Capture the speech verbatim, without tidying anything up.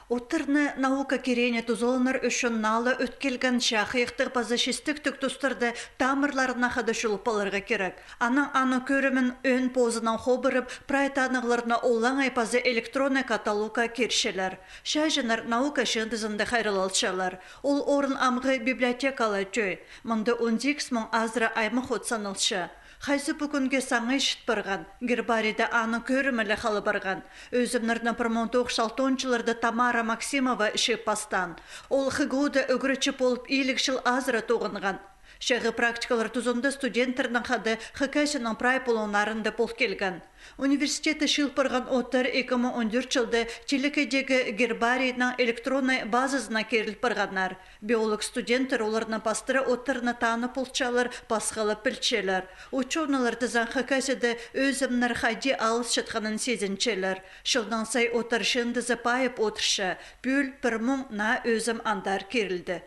Оттарны наука кирээне тузаланар ӱчӱн наа ла ӧткелген чахайахтығ паза чистектіг тустарда тамырларына хада чулып аларға кирек. Анаң аны кӧрімін ӧӧн позынаң хобырып, прай танығларны олаңай паза электроннай каталогха кирчелер. Чааҷыннар наука чыындызында хайраллалчалар. Ол орын амғы библиотекала тӧӧй. Мында он сигіс муң азыра аймах от саналча. Хайзы пу кӱнге саңай чіт парған, гербарийде аның кӧрімі ле хал парған. Ӧзімнерні пір муң тоғыс чӱс алтон чылларда Тамара Максимова чыып пастаан. Ол ХГУ-да ӱгретчі полып илиг чыл азыра тоғынған. Чахы практикалар тузында студенттернең хада Хакасияның прай пулуңнарында пол килген. Университетте чыыл парған оттар ікі муң он тӧрт чылда телекейдегі гербарийнің электроннай базазына киріл парғаннар. Биолог студенттер оларны пастыра оттарны танып полчалар, пасхалап пілчелер. Учёныйлар тізең Хакасияда ӧзімнер хайди алысчатханын сизінчелер. Чылнаң сай оттар чыындызы пайып одырча, пӱӱл пір муң наа ӧзім андар кирілді.